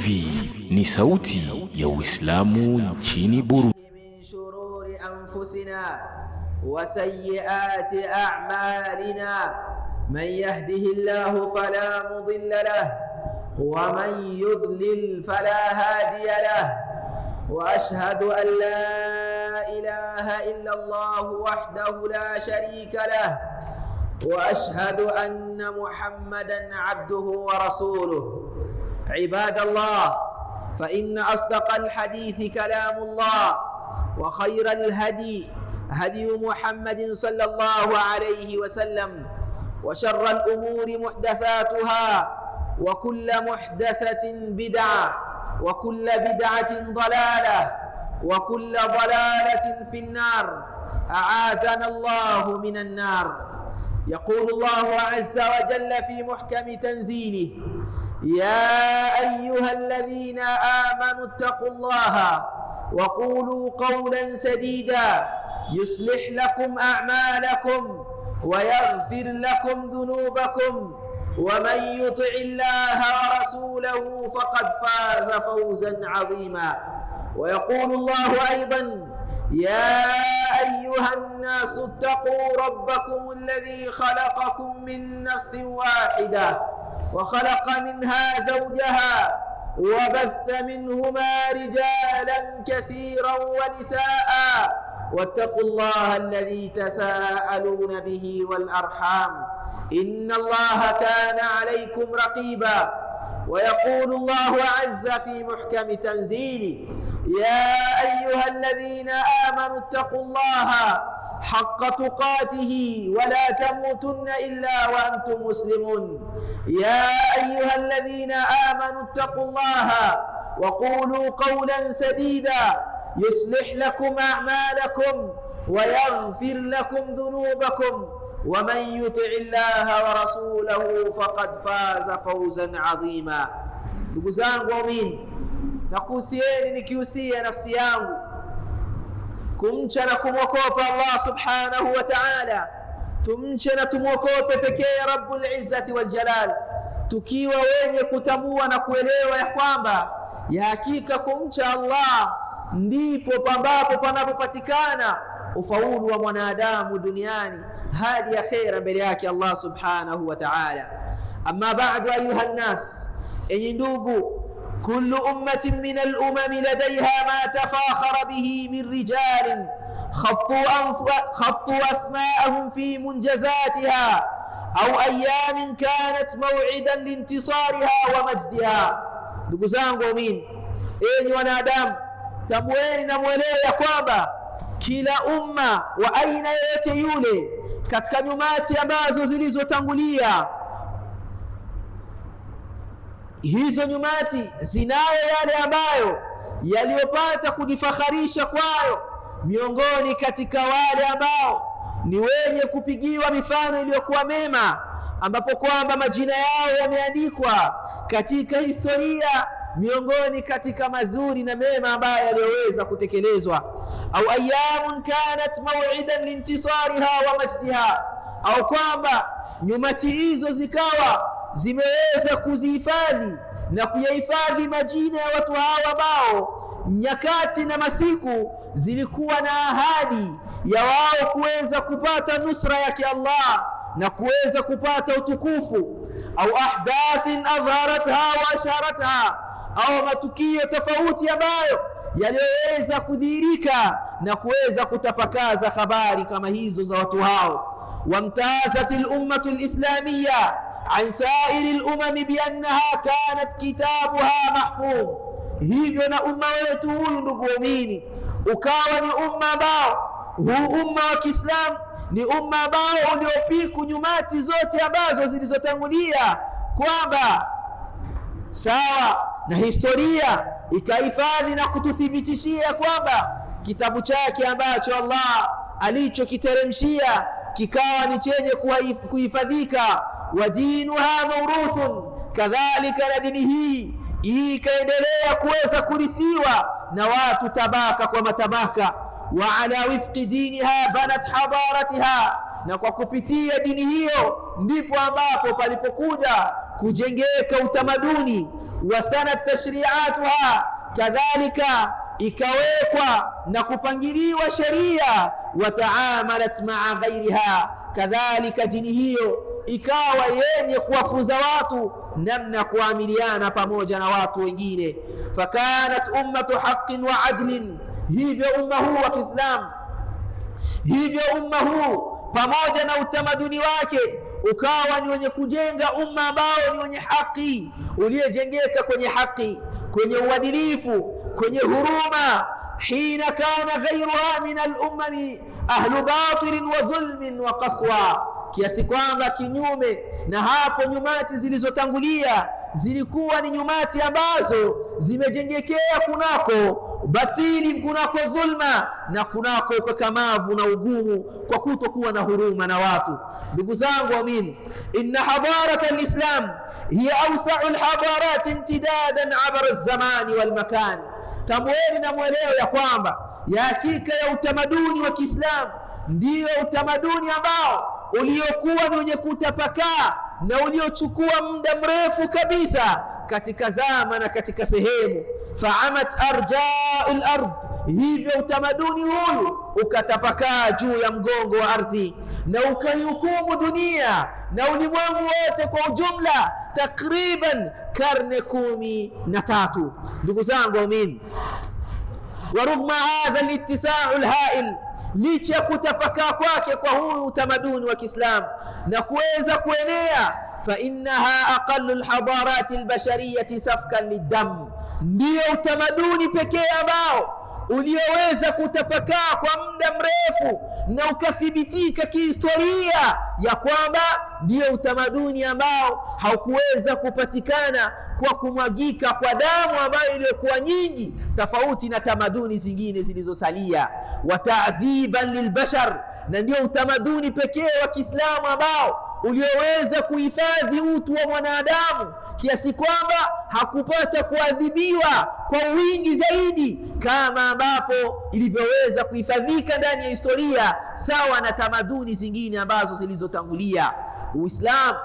TV ni sauti ya Uislamu nchini Burundi. من شرور أنفسنا وسيئات أعمالنا من يهده الله فلا مضل له ومن يضلل فلا هادي له وأشهد أن لا إله إلا الله وحده لا شريك له وأشهد أن محمدا عبده ورسوله. عباد الله، فإن أصدق الحديث كلام الله، وخير الهدي هدي محمد صلى الله عليه وسلم، وشر الأمور محدثاتها، وكل محدثة بدعة، وكل بدعة ضلالة، وكل ضلالة في النار، أعاذنا الله من النار. يقول الله عز وجل في محكم تنزيله: يا أيها الذين آمنوا اتقوا الله وقولوا قولا سديدا يصلح لكم أعمالكم ويغفر لكم ذنوبكم ومن يطع الله ورسوله فقد فاز فوزا عظيما. ويقول الله أيضا: يا أيها الناس اتقوا ربكم الذي خلقكم من نفس واحدة وخلق منها زوجها وبث منهما رجالا كثيرا ونساء واتقوا الله الذي تساءلون به والأرحام إن الله كان عليكم رقيبا. ويقول الله عز في محكم تنزيله: يا أيها الذين آمنوا اتقوا الله حق تقاته ولا تموتن إلا وأنتم مسلمون. يا أيها الذين آمنوا اتقوا الله وقولوا قولا سديدا يصلح لكم أعمالكم ويغفر لكم ذنوبكم ومن يطع الله ورسوله فقد فاز فوزا عظيما. Ndugu zangu waumini, nakuhusieni nikihusia nafsi yangu kumcha na kumwokopa Allah subhanahu wa ta'ala. Tumche na tumwokope pekee Rabbul Izzati wal Jalal, tukiwa wenye kutambua na kuelewa ya kwamba ya hakika kumcha Allah ndipo pambapo panapopatikana ufaulu wa mwanadamu duniani hadi akhera mbele yake Allah subhanahu wa ta'ala. Amma ba'du, ayuha nnas, enyi ndugu, kullu ummatin min al-umami ladayha ma tafakhara bihi min rijalin khattu asma'ahum fi munjazatiha au ayamin kanat maw'idan lintisariha wa majdiha. Ndugu zangu waumini, enyi wanadamu, tambueni na mwelewe ya kwamba kila umma wa aina yoyote yule katika nyumati ambazo zilizotangulia, hizo nyumati zinayo yale ambayo yaliyopata kujifakharisha kwayo miongoni katika wale ambao ni wenye kupigiwa mifano iliyokuwa mema, ambapo kwamba majina yao yameandikwa katika historia miongoni katika mazuri na mema ambayo yaliyoweza kutekelezwa. Au ayamun kanat maw'idan lintisariha wa majdiha, au kwamba nyumati hizo zikawa zimeweza kuzihifadhi na kuyahifadhi majina ya watu hawa ambao nyakati na masiku zilikuwa na ahadi ya wao kuweza kupata nusra yake Allah na kuweza kupata utukufu. Au ahdathin adharatha wa asharatha, au matukio tofauti ambayo yaliyoweza kudhihirika na kuweza kutapakaza habari kama hizo za watu hao. Wamtazat lummatu lislamiya an sairi lumami biannaha kanat kitabuha mahfudh. Hivyo na umma wetu huyu, ndugu waumini, ukawa ni umma ambao huu umma wa Kiislamu ni umma ambao uliopiku nyumati zote ambazo zilizotangulia, kwamba sawa na historia ikahifadhi na kututhibitishia kwamba kitabu chake ambacho Allah alichokiteremshia kikawa ni chenye kuhifadhika. Wa dinuha mauruthun, kadhalika na dini hii ikaendelea kuweza kurithiwa na watu tabaka kwa matabaka. Wa ala wifqi diniha banat hadaratiha, na kwa kupitia dini hiyo ndipo ambapo palipokuja kujengeka utamaduni. Wasanat tashri'atuha, kadhalika ikawekwa na kupangiliwa sheria. Wataamalat maa ghairiha, kadhalika dini hiyo ikawa yenye kuwafunza watu namna ya kuamiliana pamoja na watu wengine. Fakanat ummatu haqqin wa adlin, hivyo umma huu wa Kiislamu, hivyo umma huu pamoja na utamaduni wake ukawa ni wenye kujenga umma ambao ni wenye haki, uliyejengeka kwenye haki, kwenye uadilifu, kwenye huruma. Hina kana ghairuha min alummami ahlu batilin wa dhulmin wa qaswa, kiasi kwamba kinyume na hapo nyumati zilizotangulia zilikuwa ni nyumati ambazo zimejengekea kunako batili, kunako dhulma na kunako ukakamavu na ugumu, kwa kutokuwa na huruma na watu. Ndugu zangu waamini, inna hadarata alislam hiya awsau alhadarat imtidadan abara alzamani walmakan. Tambueni na mwelewe ya kwamba ya hakika ya utamaduni wa Kiislamu ndiyo utamaduni ambao uliokuwa ni wenye kutapakaa na uliochukua muda mrefu kabisa katika zama na katika sehemu. Faamat arjau lard, hivyo utamaduni huyu ukatapakaa juu ya mgongo wa ardhi na ukaihukumu dunia na ulimwengu wote kwa ujumla, takriban karne 13. Ndugu zangu waumini, wa rughma hadha litisau lhail, licha ya kutapakaa kwake kwa huyu utamaduni wa Kiislamu na kuweza kuenea, fa innaha aqallu lhadarati albashariyati safkan liddam, ndiyo utamaduni pekee ambao ulioweza kutapakaa kwa muda mrefu na ukathibitika kihistoria ya kwamba ndiyo utamaduni ambao haukuweza kupatikana kwa kumwagika kwa damu ambayo iliyokuwa nyingi, tofauti na tamaduni zingine zilizosalia. Wa ta'dhiban lilbashar, na ndio utamaduni pekee wa Kiislamu ambao ulioweza kuhifadhi utu wa mwanadamu kiasi kwamba hakupata kuadhibiwa kwa wingi zaidi kama ambapo ilivyoweza kuhifadhika ndani ya historia, sawa na tamaduni zingine ambazo zilizotangulia. Uislamu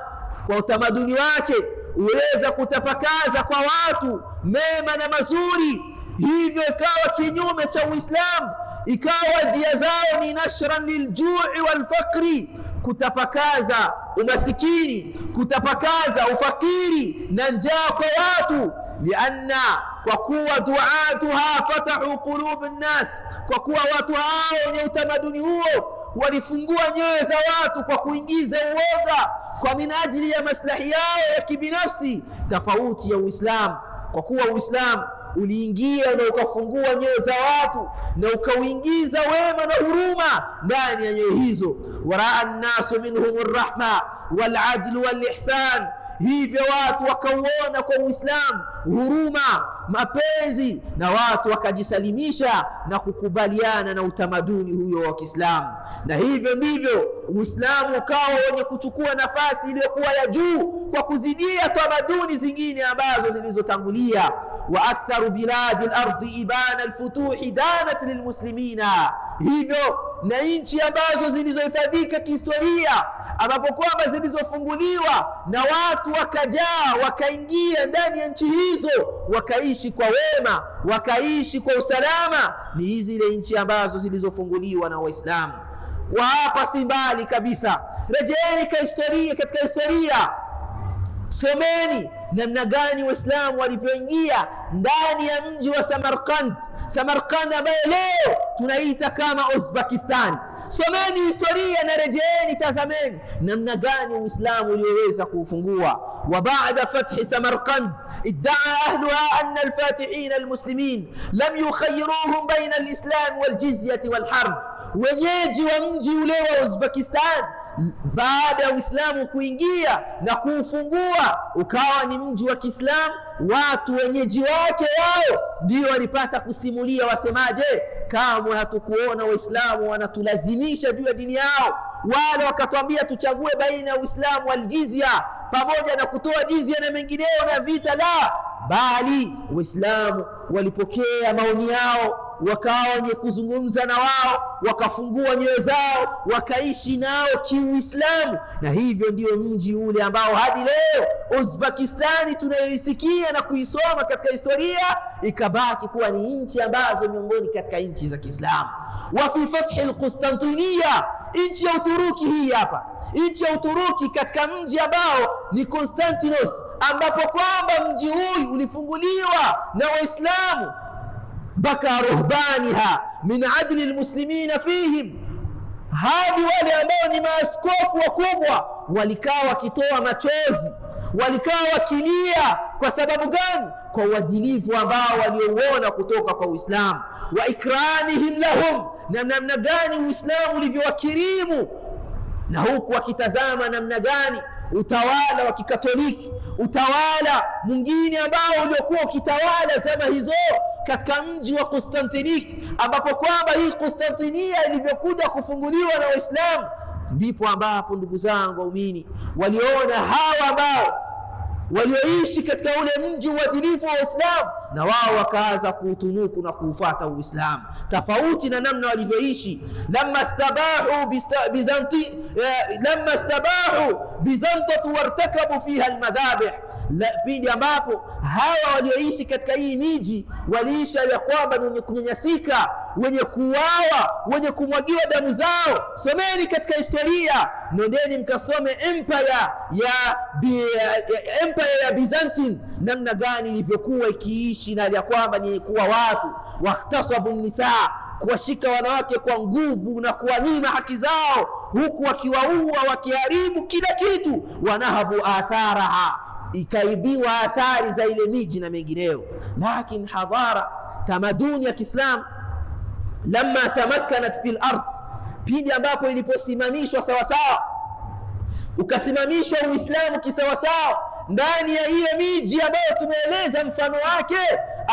kwa utamaduni wake uweza kutapakaza kwa watu mema na mazuri, hivyo ikawa kinyume cha Uislamu, ikawa njia zao ni nashran liljui walfaqri, kutapakaza umasikini, kutapakaza ufakiri na njaa kwa watu. Lianna, kwa kuwa duatuha fatahu qulub nnas, kwa kuwa watu hao wenye utamaduni huo walifungua nyoyo za watu kwa kuingiza uoga kwa minajili ya maslahi yao ya kibinafsi, tofauti ya Uislamu, kwa kuwa Uislamu uliingia na ukafungua nyoyo za watu na ukauingiza wema na huruma ndani ya nyoyo hizo. Waraa nnasu minhum rrahma waladlu walihsan, hivyo watu wakauona kwa Uislamu huruma, mapenzi, na watu wakajisalimisha na kukubaliana na utamaduni huyo wa Kiislamu. Na hivyo ndivyo Uislamu ukawa wenye kuchukua nafasi iliyokuwa ya juu kwa kuzidia tamaduni zingine ambazo zilizotangulia. Wa aktharu biladi lardi ibana alfutuhi danat lilmuslimina, hivyo na nchi ambazo zilizohifadhika kihistoria ambapo kwamba zilizofunguliwa na watu wakajaa wakaingia ndani ya nchi hizo wakaishi kwa wema wakaishi kwa usalama, ni zile nchi ambazo zilizofunguliwa na Waislamu. Wa hapa si mbali kabisa, rejeeni katika historia, someni namna gani Waislamu walivyoingia ndani ya mji wa Samarkand, Samarkand ambayo leo tunaita kama Uzbekistan. Someni historia na rejeeni, tazameni namna gani Uislamu ulioweza kuufungua. Wa baada fathi Samarkand iddaa ahluha anna alfatihina almuslimin lam yukhayiruhum baina alislam waljizyati walharb, wenyeji wa mji ule wa Uzbekistan baada ya Uislamu kuingia na kuufungua ukawa ni mji wa Kiislamu, watu wenyeji wake wao ndio walipata kusimulia, wasemaje? Kamwe hatukuona Waislamu wanatulazimisha juu ya dini yao, wale wakatuambia tuchague baina ya Uislamu waljizya, pamoja na kutoa jizya na mengineo na vita, la bali Waislamu walipokea maoni yao, wakawa wenye kuzungumza na wao, wakafungua nyoyo zao, wakaishi nao kiuislamu. Na hivyo ndio mji ule ambao hadi leo Uzbekistani tunayoisikia na kuisoma katika historia ikabaki kuwa ni nchi ambazo miongoni katika nchi za Kiislamu. Wa fi fathi al-Qustantiniya, nchi ya Uturuki hii hapa, nchi ya Uturuki katika mji ambao ni Konstantinos, ambapo kwamba mji huyu ulifunguliwa na Waislamu mpaka ruhbaniha min adli almuslimina fihim, hadi wale ambao ni maaskofu wakubwa walikaa wakitoa machozi, walikaa wakilia. Kwa sababu gani? Kwa uadilifu ambao waliouona kutoka kwa Uislamu, wa ikramihim lahum, na namna gani Uislamu ulivyowakirimu, na huku wakitazama namna gani utawala wa Kikatoliki, utawala mwingine ambao uliokuwa ukitawala zama hizo katika mji wa Konstantiniki, ambapo kwamba hii Konstantinia ilivyokuja kufunguliwa na Waislamu, ndipo ambapo ndugu zangu waumini waliona hawa ambao walioishi katika ule mji uadilifu wa Uislamu, na wao wakaanza kuutunuku na kuufuata Uislamu tofauti na namna walivyoishi. Lamma stabahu bizantatu wartakabu fiha almadhabih, pindi ambapo hawa walioishi katika hii miji waliisha ya kwamba ni wenye kunyanyasika, wenye kuuawa, wenye kumwagiwa damu zao. Someni katika historia, nendeni mkasome empire ya Byzantine namna gani ilivyokuwa ikiishi na ya kwamba ni kuwa watu wakhtasabu nisaa, kuwashika wanawake kwa nguvu na kuwanyima haki zao, huku wakiwaua, wakiharibu kila kitu, wanahabu atharaha, ikaibiwa athari za ile miji na mengineyo. Lakin hadhara, tamaduni ya Kiislamu lamma tamakkanat fil ard, pindi ambapo iliposimamishwa sawasawa, ukasimamishwa Uislamu kisawasawa ndani ya hiyo miji ambayo tumeeleza mfano wake,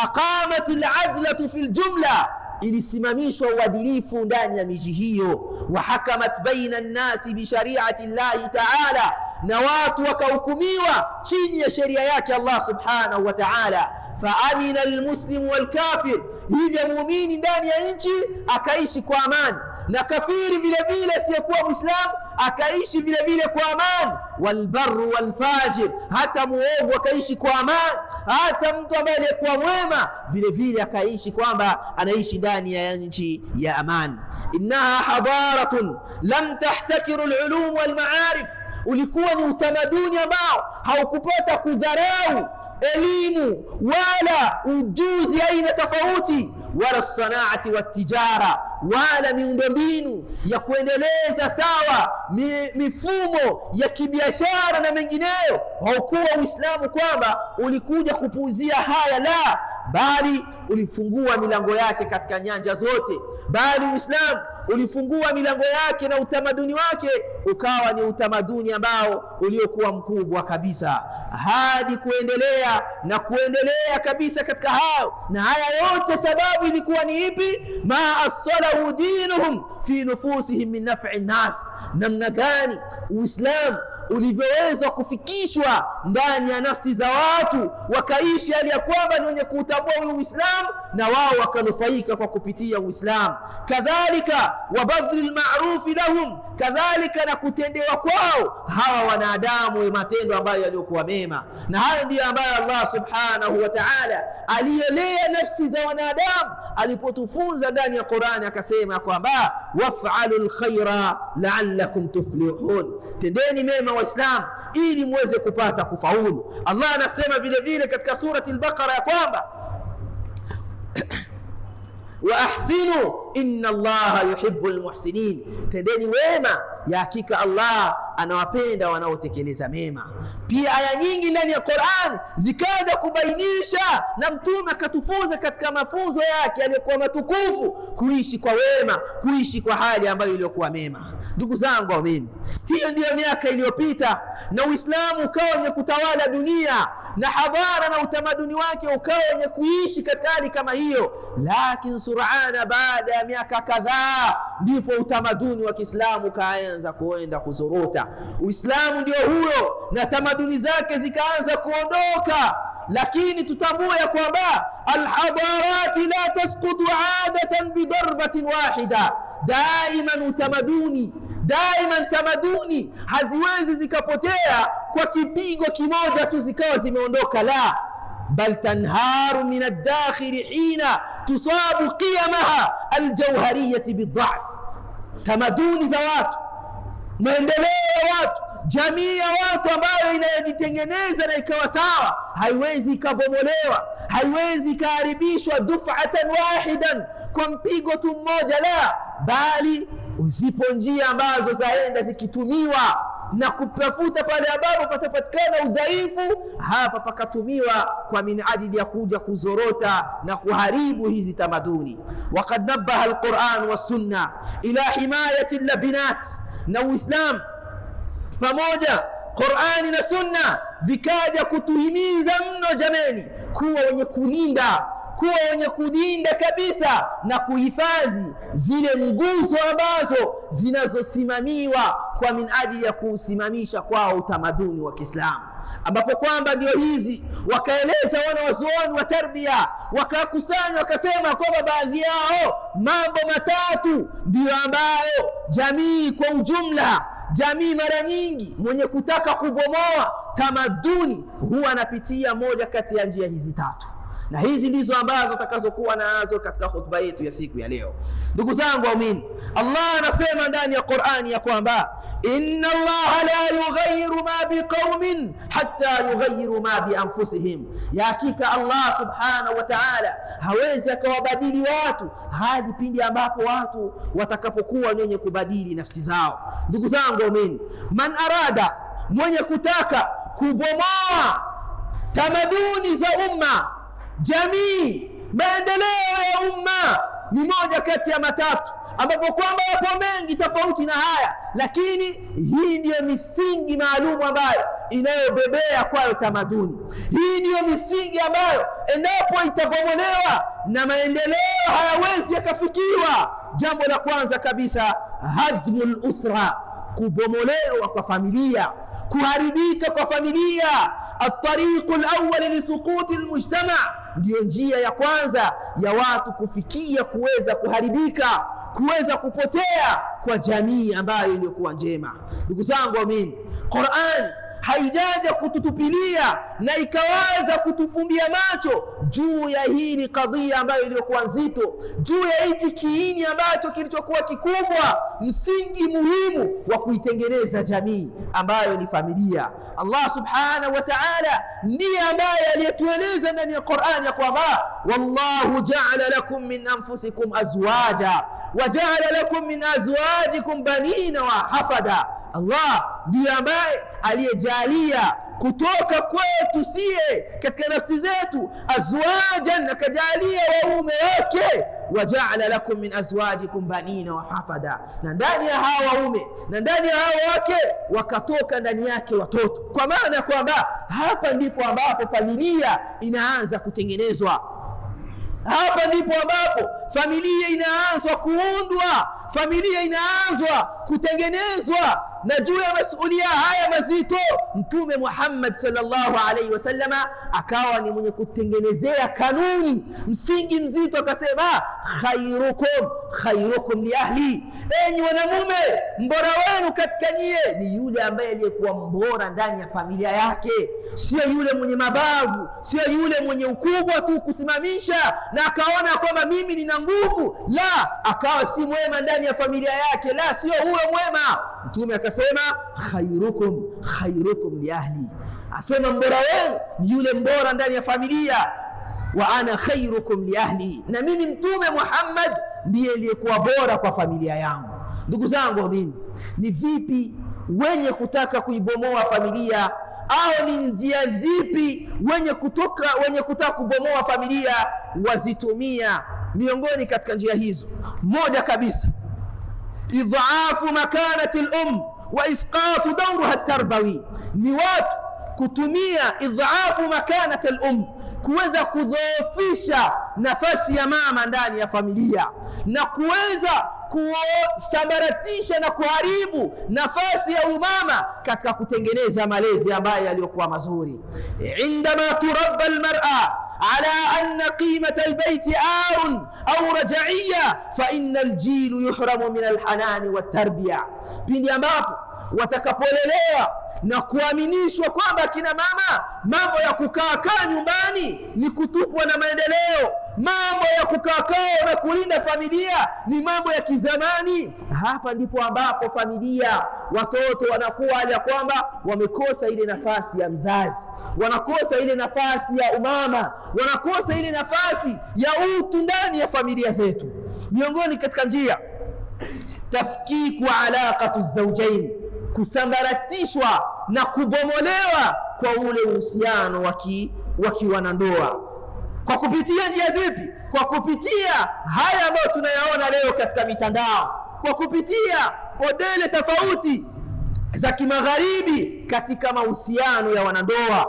aqamat aladlatu fil jumla, ilisimamishwa uadilifu ndani ya miji hiyo. Wa hakamat baina nnasi bishariati llahi taala, na watu wakahukumiwa chini ya sheria yake Allah subhanahu wa ta'ala. Faamina almuslimu walkafir, hivyo muumini ndani ya nchi akaishi kwa amani, na kafiri vile vile asiyekuwa mwislamu akaishi vile vile kwa amani. Walbarru walfajir, hata muovu akaishi kwa amani, hata mtu ambaye aliyekuwa mwema vile vile akaishi kwamba anaishi ndani ya nchi ya amani. Innaha hadaratun lam tahtakiru alulum walmaarif, ulikuwa ni utamaduni ambao haukupata kudharau elimu wala ujuzi aina tofauti, wala sanaati watijara, wala miundombinu ya kuendeleza sawa mifumo ya kibiashara na mengineyo. Haukuwa Uislamu kwamba ulikuja kupuuzia haya, la, bali ulifungua milango yake katika nyanja zote, bali Uislamu ulifungua milango yake na utamaduni wake ukawa ni utamaduni ambao uliokuwa mkubwa kabisa, hadi kuendelea na kuendelea kabisa katika hayo. Na haya yote sababu ilikuwa ni ipi? Ma asalahu dinuhum fi nufusihim min naf'i nnas, namna gani Uislamu ulivyoweza kufikishwa ndani ya nafsi za watu wakaishi hali ya kwamba ni wenye kuutambua huyu Uislamu na wao wakanufaika kwa kupitia Uislamu. Kadhalika wa badhli lmarufi lahum, kadhalika na kutendewa kwao hawa wanadamu matendo ambayo yaliyokuwa mema. Na hayo ndiyo ambayo Allah subhanahu wa ta'ala aliyelea nafsi za wanadamu alipotufunza ndani ya Qur'ani, akasema kwamba wafalu lkhaira la'allakum tuflihun, tendeni mema Waislamu ili muweze kupata kufaulu. Allah anasema vile vile katika surati al-Baqara ya kwamba wa ahsinu inna Allaha yuhibbu almuhsinin, tendeni wema, ya hakika Allah anawapenda wanaotekeleza mema. Pia aya nyingi ndani ya Qur'an zikaja kubainisha, na Mtume akatufunza katika mafunzo yake yaliyokuwa matukufu, kuishi kwa wema, kuishi kwa hali ambayo iliyokuwa mema. Ndugu zangu waumini, hiyo ndiyo miaka iliyopita, na Uislamu ukawa wenye kutawala dunia na hadhara na utamaduni wake ukawa wenye kuishi katika hali kama hiyo. Lakini surana, baada ya miaka kadhaa, ndipo utamaduni wa Kiislamu ukaanza kuenda kuzorota. Uislamu ndio huyo na tamaduni zake zikaanza kuondoka. Lakini tutambue ya kwamba alhadarati la tasqutu adatan bidarbatin wahida, daiman utamaduni, daiman tamaduni haziwezi zikapotea kwa kipigo kimoja tu zikawa zimeondoka, la bal tanharu min aldakhili hina tusabu qiyamaha aljauhariyati bidhaf. Tamaduni za watu, maendeleo ya watu, jamii ya watu ambayo inayojitengeneza na ikawa sawa, haiwezi ikabomolewa, haiwezi ikaharibishwa dufatan wahidan, kwa mpigo tu mmoja, la bali zipo njia ambazo zaenda zikitumiwa na kutafuta pale ambapo patapatikana udhaifu, hapa pakatumiwa kwa minajili ya kuja kuzorota na kuharibu hizi tamaduni. Waqad nabaha alquran wassunna ila himayati labinat, na Uislam pamoja Qurani na Sunna vikaja kutuhimiza mno jameni, kuwa wenye kulinda, kuwa wenye kulinda kabisa na kuhifadhi zile nguzo ambazo zinazosimamiwa kwa minajili ya kuusimamisha kwao utamaduni wa Kiislamu, ambapo kwamba ndio hizi wakaeleza wana wazuoni wa tarbia, wakakusanya wakasema kwamba baadhi yao mambo matatu ndiyo ambayo jamii kwa ujumla, jamii mara nyingi mwenye kutaka kubomoa tamaduni huwa anapitia moja kati ya njia hizi tatu, na hizi ndizo ambazo atakazokuwa nazo katika hotuba yetu ya siku ya leo. Ndugu zangu waumini, Allah anasema ndani ya Qur'ani ya kwamba inna Allaha la yughayyiru ma biqaumin hatta yughayyiru ma bi anfusihim, ya hakika Allah subhanahu wa ta'ala hawezi akawabadili watu hadi pindi ambapo watu watakapokuwa wenye kubadili nafsi zao. Ndugu zangu waumini, man arada, mwenye kutaka kubomoa tamaduni za umma, jamii, maendeleo ya umma ni moja kati ya matatu, ambapo kwamba yapo mengi tofauti na haya, lakini hii ndiyo misingi maalumu ambayo inayobebea kwayo tamaduni. Hii ndiyo misingi ambayo endapo itabomolewa na maendeleo hayawezi yakafikiwa. Jambo la kwanza kabisa, hadmul usra, kubomolewa kwa familia, kuharibika kwa familia. Atariqu alawwal lisuquti almujtama, ndiyo njia ya kwanza ya watu kufikia kuweza kuharibika, kuweza kupotea kwa jamii ambayo iliyokuwa njema. Ndugu zangu waumini, Qur'an haijaja kututupilia na ikaweza kutufumbia macho juu ya hii ni kadhia ambayo iliyokuwa nzito, juu ya hichi kiini ambacho kilichokuwa kikubwa, msingi muhimu wa kuitengeneza jamii ambayo ni familia. Allah subhanahu wa ta'ala ndiye ambaye aliyetueleza ndani ya Qur'an ya kwamba wallahu ja'ala lakum min anfusikum azwaja wa ja'ala lakum min azwajikum banina wa hafada. Allah ndiye ambaye aliyejalia kutoka kwetu sie katika nafsi zetu azwajan, akajalia waume wake, wajaala lakum min azwajikum banina wa hafada, na ndani ya hawa waume na ndani ya hawa wake wakatoka ndani yake watoto. Kwa maana ya kwamba hapa ndipo ambapo familia inaanza kutengenezwa. Hapa ndipo ambapo familia inaanzwa kuundwa, familia inaanzwa kutengenezwa. Na juu ya masulia haya mazito, Mtume Muhammad sallallahu alaihi wasallama akawa ni mwenye kutengenezea kanuni, msingi mzito, akasema khairukum khairukum li ahli, enyi wanamume, mbora wenu katika nyie ni yule ambaye aliyekuwa mbora ndani ya familia yake, sio yule mwenye mabavu, sio yule mwenye ukubwa tu kusimamisha na akaona kwamba mimi nina nguvu, la, akawa si mwema ndani ya familia yake, la, sio huyo mwema. Mtume akasema khairukum khairukum li ahli, asema mbora wenu ni yule mbora ndani ya familia. Wa ana khairukum li ahli, na mimi Mtume Muhammad ndiye aliyekuwa bora kwa familia yangu. Ndugu zangu waumini, ni vipi wenye kutaka kuibomoa familia au ni njia zipi wenye kutaka kubomoa familia wazitumia? Miongoni katika njia hizo, moja kabisa, idhaafu makanati al-um wa isqatu dawruha at-tarbawi, ni watu kutumia idhaafu makanati al-um, kuweza kudhoofisha nafasi ya mama ndani ya familia na kuweza kusambaratisha na kuharibu nafasi ya umama katika kutengeneza malezi ambayo yaliyokuwa mazuri. Indama turabba almar'a ala anna qimata albayti arun au rajaiya fa inna aljilu yuhramu min alhanani watarbiya, pindi ambapo watakapolelewa na kuaminishwa kwamba kina mama, mambo ya kukaakaa nyumbani ni kutupwa na maendeleo, mambo ya kukaakaa na kulinda familia ni mambo ya kizamani. Hapa ndipo ambapo familia, watoto wanakuwa hali ya kwamba wamekosa ile nafasi ya mzazi, wanakosa ile nafasi ya umama, wanakosa ile nafasi ya utu ndani ya familia zetu. Miongoni katika njia, tafkiku alaqatu zawjain, kusambaratishwa na kubomolewa kwa ule uhusiano wa kiwanandoa. Kwa kupitia njia zipi? Kwa kupitia haya ambayo tunayaona leo katika mitandao, kwa kupitia modele tofauti za kimagharibi katika mahusiano ya wanandoa,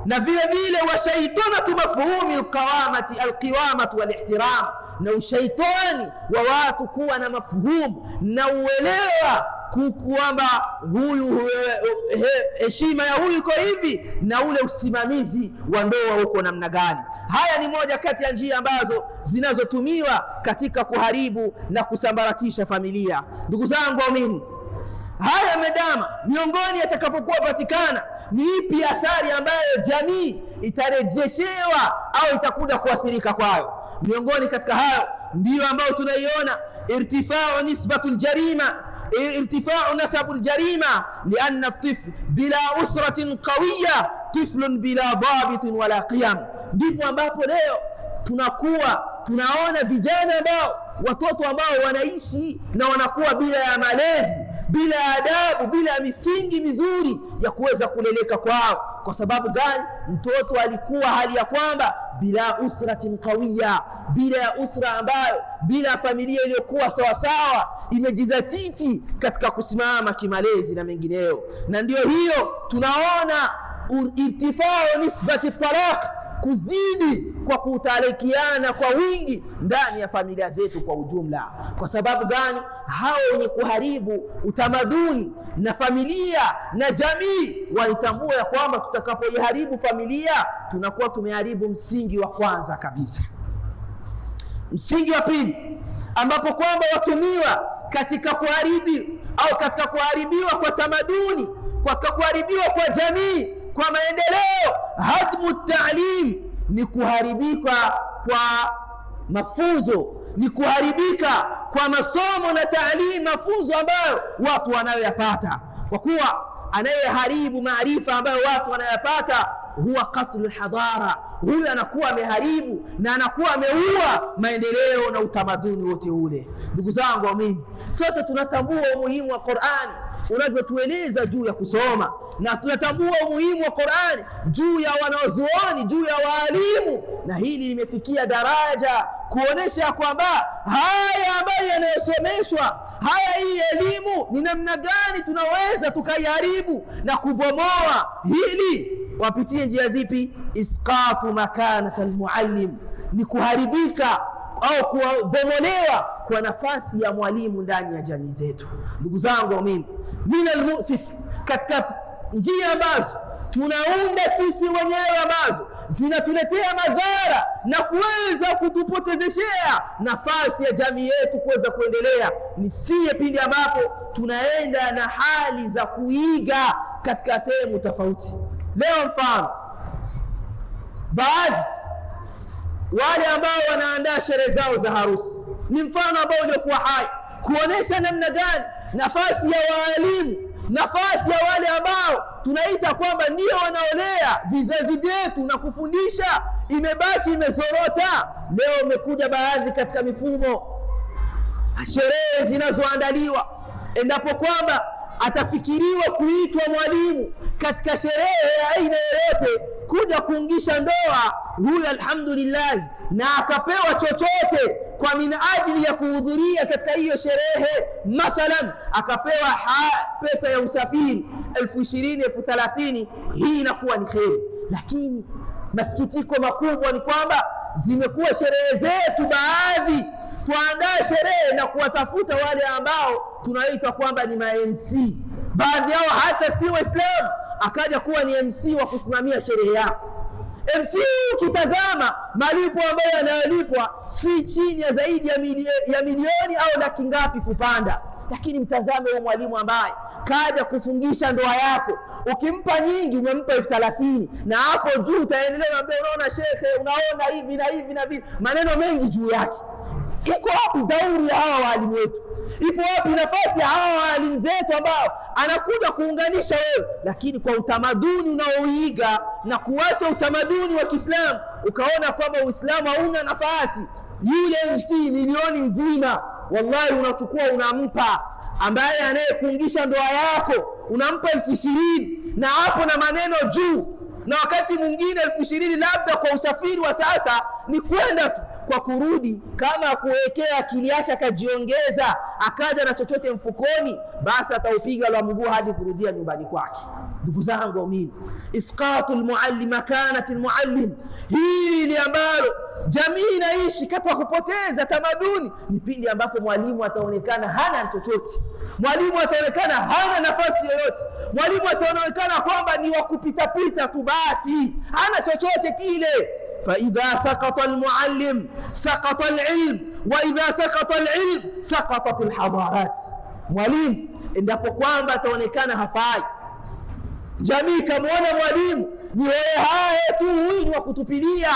na vile vile washaitanatu mafhumi alqawamati alqiwamatu walihtiram, na ushaitani wa watu kuwa na mafhumu na uelewa kwamba huyu heshima ya huyu iko hivi, na ule usimamizi wa ndoa uko namna gani. Haya ni moja kati ya njia ambazo zinazotumiwa katika kuharibu na kusambaratisha familia. Ndugu zangu waumini, haya medama miongoni yatakapokuwa patikana, ni ipi athari ambayo jamii itarejeshewa au itakuja kuathirika kwayo? Miongoni katika hayo ndiyo ambayo tunaiona irtifau nisbatu ljarima, irtifau nasabu ljarima, lianna tifl bila usratin qawiya tiflun bila dhabitin wala qiyam. Ndipo ambapo leo tunakuwa tunaona vijana ambao, watoto ambao wanaishi na wanakuwa bila ya malezi, bila ya adabu, bila ya misingi mizuri ya kuweza kuleleka kwao. Kwa sababu gani? Mtoto alikuwa hali ya kwamba bila usratin qawiya, bila ya usra ambayo, bila ya familia iliyokuwa sawasawa, imejidhatiti katika kusimama kimalezi na mengineyo. Na ndiyo hiyo tunaona irtifau nisbati talaq, kuzidi kwa kutalikiana kwa wingi ndani ya familia zetu kwa ujumla. Kwa sababu gani? Hao wenye kuharibu utamaduni na familia na jamii walitambua ya kwamba tutakapoiharibu familia tunakuwa tumeharibu msingi wa kwanza kabisa. Msingi wa pili ambapo kwamba watumiwa katika kuharibi au katika kuharibiwa kwa tamaduni, katika kuharibiwa kwa jamii, kwa maendeleo, hadmu taalim, ni kuharibika kwa mafunzo, ni kuharibika kwa masomo na taalim, mafunzo ambayo watu wanayoyapata, kwa kuwa anayeharibu maarifa ambayo watu wanayapata huwa qatlu lhadara, huyu anakuwa ameharibu na anakuwa ameua maendeleo na utamaduni wote ule. Ndugu zangu waumini, sote tunatambua umuhimu wa Qur'ani unavyotueleza juu ya kusoma, na tunatambua umuhimu wa Qur'ani juu ya wanazuoni, juu ya waalimu, na hili limefikia daraja kuonesha kwamba haya ambayo yanayosomeshwa haya, hii elimu ni namna gani tunaweza tukaiharibu na kubomoa hili. Wapitie njia zipi? Isqatu makanat almuallim, ni kuharibika au kubomolewa kwa nafasi ya mwalimu ndani ya jamii zetu. Ndugu zangu waumini, min almusif, katika njia ambazo tunaunda sisi wenyewe ambazo zinatuletea madhara na kuweza kutupotezeshea nafasi ya jamii yetu kuweza kuendelea, ni siye pindi ambapo tunaenda na hali za kuiga katika sehemu tofauti. Leo mfano, baadhi wale ambao wanaandaa sherehe zao za harusi ni mfano ambao uliokuwa hai kuonesha namna gani nafasi ya waalimu, nafasi ya wale ambao tunaita kwamba ndio wanaolea vizazi vyetu na kufundisha, imebaki imezorota. Leo imekuja baadhi katika mifumo sherehe zinazoandaliwa, endapo kwamba atafikiriwa kuitwa mwalimu katika sherehe ya aina yoyote kuja kuungisha ndoa, huyu alhamdulillah, na akapewa chochote kwa minajili ya kuhudhuria katika hiyo sherehe, mathalan akapewa pesa ya usafiri 20,000 30,000, hii inakuwa ni kheri. Lakini masikitiko makubwa ni kwamba zimekuwa sherehe zetu baadhi Tuandae sherehe na kuwatafuta wale ambao tunaitwa kwamba ni ma MC, baadhi yao hata si Waislamu, akaja kuwa ni MC wa kusimamia sherehe yako. MC ukitazama malipo ambayo yanayolipwa si chini ya zaidi ya milioni au laki ngapi kupanda, lakini mtazame huyo mwalimu ambaye kaja kufungisha ndoa yako, ukimpa nyingi umempa 30,000, na hapo juu utaendelea unaambia, unaona shekhe, unaona hivi na hivi na hivi, maneno mengi juu yake. Iko wapi dauri ya hawa waalimu wetu? Ipo wapi nafasi ya hawa waalimu zetu ambao anakuja kuunganisha wewe, lakini kwa utamaduni unaoiga na kuacha utamaduni wa Kiislamu, ukaona kwamba Uislamu hauna nafasi. Yule MC milioni nzima, wallahi, unachukua unampa ambaye anayekuungisha ndoa yako, unampa 20,000 na hapo na maneno juu, na wakati mwingine 20,000 labda kwa usafiri wa sasa ni kwenda tu, kwa kurudi kama kuwekea akili yake akajiongeza akaja na chochote mfukoni, basi ataupiga la mguu hadi kurudia nyumbani kwake. Ndugu zangu waumini, isqatu lmuallim makanati lmuallim, hili ambalo jamii inaishi katika kupoteza tamaduni ni pindi ambapo mwalimu ataonekana hana chochote, mwalimu ataonekana hana nafasi yoyote, mwalimu ataonekana kwamba ni wa kupitapita tu, basi hana chochote kile. Faidha sakata almuallim sakata alilm, wa idha sakata alilm sakatat alhadarat. Mwalimu endapo kwamba ataonekana hafai, jamii ikamwona mwalimu ni hohehahe tu, huyu ni wa kutupilia,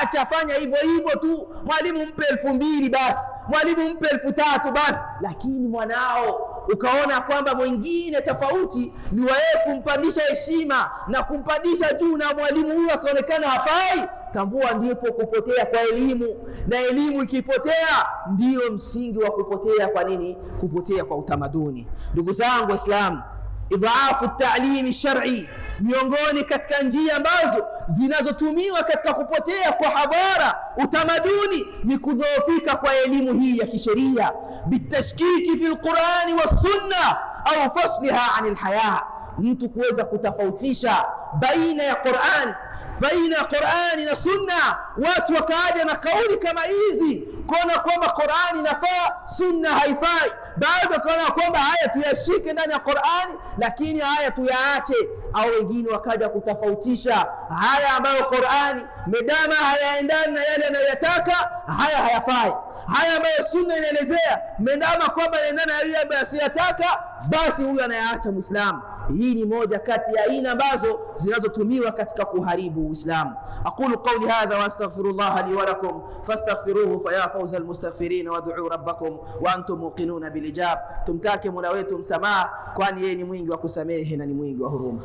acha fanya hivyo hivyo tu, mwalimu mpe 2,000 basi, mwalimu mpe 3,000 basi, lakini mwanao ukaona kwamba mwingine tofauti ni waye kumpandisha heshima na kumpandisha juu, na mwalimu huyu akaonekana hafai, tambua ndipo kupotea kwa elimu, na elimu ikipotea ndiyo msingi wa kupotea kwa nini? Kupotea kwa utamaduni. Ndugu zangu Waislamu, idhaafu ta'limi shar'i, miongoni katika njia ambazo zinazotumiwa katika kupotea kwa habara utamaduni ni kudhoofika kwa elimu hii ya kisheria, bitashkiki fi lqurani wassunna au fasliha ani lhaya, mtu kuweza kutofautisha baina ya Qur'an, baina ya Qur'ani na sunna. Watu wakaaja na kauli kama hizi kuona kwamba Qur'ani inafaa, sunna haifai. Baadhi wakaona kwamba haya tuyashike ndani ya Qur'ani, lakini haya tuyaache. Au wengine wakaja kutofautisha haya ambayo Qur'ani medama hayaendani na yale anayoyataka, haya hayafai. Haya ambayo sunna inaelezea medama kwamba yanaendana na yale ambayo asiyataka, basi huyu anayaacha Muislamu. Hii ni moja kati ya aina ambazo zinazotumiwa katika kuharibu Uislamu. Aqulu qawli hadha wa astaghfirullah li wa lakum fastaghfiruhu fa ya fawza almustaghfirin wad'u rabbakum wa antum muqinuna bilijab. Tumtake Mola wetu msamaha, kwani yeye ni mwingi wa kusamehe na ni mwingi wa huruma.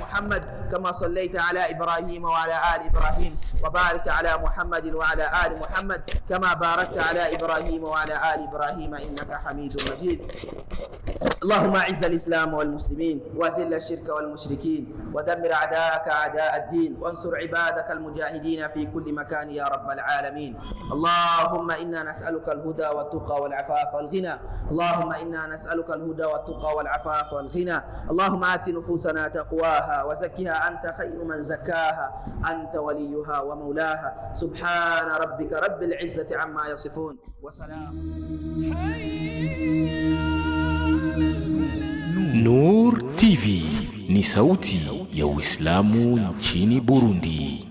محمد كما صليت على إبراهيم وعلى آل إبراهيم، وبارك على محمد وعلى آل محمد كما باركت على إبراهيم وعلى آل إبراهيم إنك حميد مجيد. اللهم أعز الإسلام والمسلمين، وأذل الشرك والمشركين، ودمر أعداءك أعداء الدين، وانصر عبادك المجاهدين في كل مكان يا رب العالمين. اللهم إنا نسألك الهدى والتقى والعفاف والغنى. اللهم إنا نسألك الهدى والتقى والعفاف والغنى. اللهم آت نفوسنا تقواها وزكها أنت خير من زكاها، أنت وليها ومولاها. سبحان ربك رب العزة عما يصفون وسلام. Nur TV ni sauti ya Uislamu nchini Burundi.